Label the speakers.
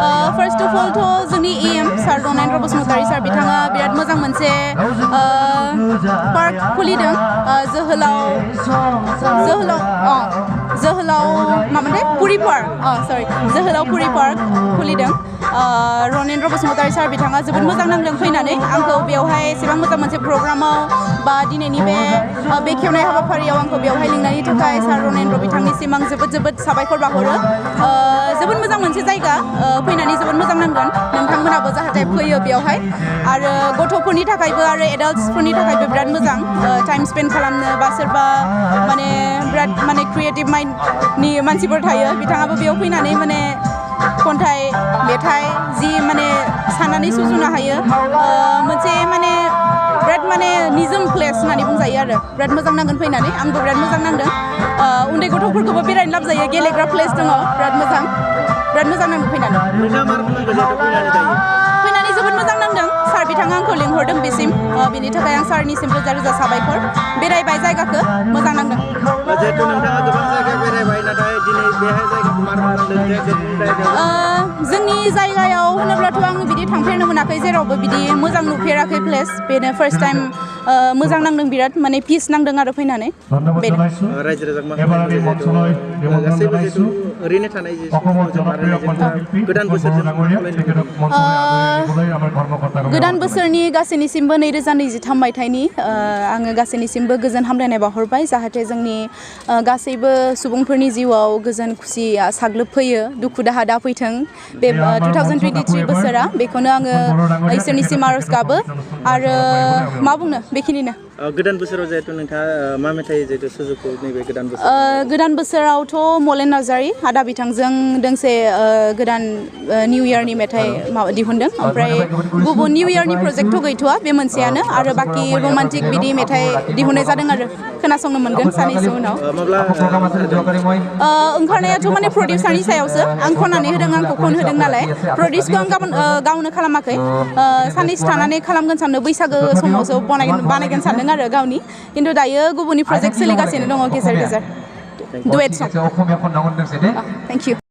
Speaker 1: First of all to जोंनि EM सार बर'न बसुमतारी सार बिथाङा बिराद मोजां मोनसे पार्क खुलिदों जोहोलाव मामोनथाय पुरी पार्क सरि जोहोलाव पुरी पार्क खुलिदों बर'न बसुमतारी सार बिथाङा जोबोद मोजां नांदों फैनानै आंखौ बेवहाय एसेबां मोजां मोनसे प्रग्रामाव बा दिनैनि बे बेखेवनाय हाबाफारियाव आंखौ बेवहाय लिंनायनि थाखाय सार बर'न बिथांनिसिम आं जोबोद साबायखर बावहरो जोबोद मोजां मोनसे जायगा फैनानै जोबोद मोजां नांदों नोंथांमोनाबो जाहाथे फैयो बेवहाय आरो गथ'फोरनि थाखायबो आरो एडाल्ट्सफोरनि थाखायबो बिराद मोजां टाइम स्पेन्ड खालामनो बा सोरबा माने बिराद माने क्रिएटिभ माइन्डनि मानसिफोर थायो बिथाङाबो बेयाव फैनानै माने खन्थाइ मेथाइ जि माने साननानै सुजुनो हायो मोनसे माने बिराद माने निजोम प्लेस होननानै बुंजायो आरो बिराद मोजां नांगोन फैनानै आंबो बिराद मोजां नांदों उन्दै गथ'फोरखौबो बेरायनो लाबोजायो गेलेग्रा प्लेस दङ बिराद मोजां नांदों फैनानै जोबोद मोजां नांदों सार बिथाङा आंखौ लिंहरदों बेसिम बेनि थाखाय आं सारनिसिम रोजा साबायखर बेरायबाय जायगाखौ मोजां नांदों
Speaker 2: जिहेतु नोंथाङा गोबां जायगा बेरायबाय नाथाय दिनै बेहाय जायगाखौ मार
Speaker 1: जोंनि जायगायाव होनोब्लाथ' आं बिदि थांफेरनो मोनाखै जेरावबो बिदि मोजां नुफेराखै प्लेस बेनो फार्स्ट टाइम मोजां नांदों बिराद माने पिस नांदों आरो फैनानै
Speaker 2: रायजो राजा गासैबो जिहेतु ओरैनो थानाय
Speaker 1: गोदान बोसोरनि गासैनिसिमबो 2023 मायथाइनि आङो गासैनिसिमबो गोजोन हामलायनाय बावहरबाय जाहाथे जोंनि गासैबो सुबुंफोरनि जिउआव गोजोन खुसिया साग्लोबफैयो दुखु दाहा दाफैथों बे 2023 बोसोरा बेखौनो आङो इसोरनिसिम आरज गाबो आरो मा बुंनो बेखिनिनो
Speaker 2: गोदान बोसोराव जिहेतु नोंथाङा मा मेथाइ जिहेतु सुजुखौ नैबे
Speaker 1: गोदान बोसोरावथ' मलेन नार्जारी आदा बिथांजों दोंसे गोदान निउ इयारनि मेथाइ दिहुनदों ओमफ्राय गुबुन निउ इयारनि प्रजेक्टथ' गैथ'आ बे मोनसेयानो आरो बाखि रमान्टिक बिदि मेथाइ दिहुननाय जादों आरो खोनासंनो मोनगोन सानैसो उनाव ओंखारनायाथ' माने प्रडिउसारनि सायावसो आं खननानै होदों आंखौ खन होदों नालाय प्रडिउसखौ आं गावनो खालामाखै साननैसो थानानै खालामगोन सानदों बैसागो समावसो बानायगोन सानदों आरो गावनि खिन्थु दायो गुबुननि प्रजेक्ट सोलिगासिनो दङ गेजेर गेजेर डुएट सं थेंक इउ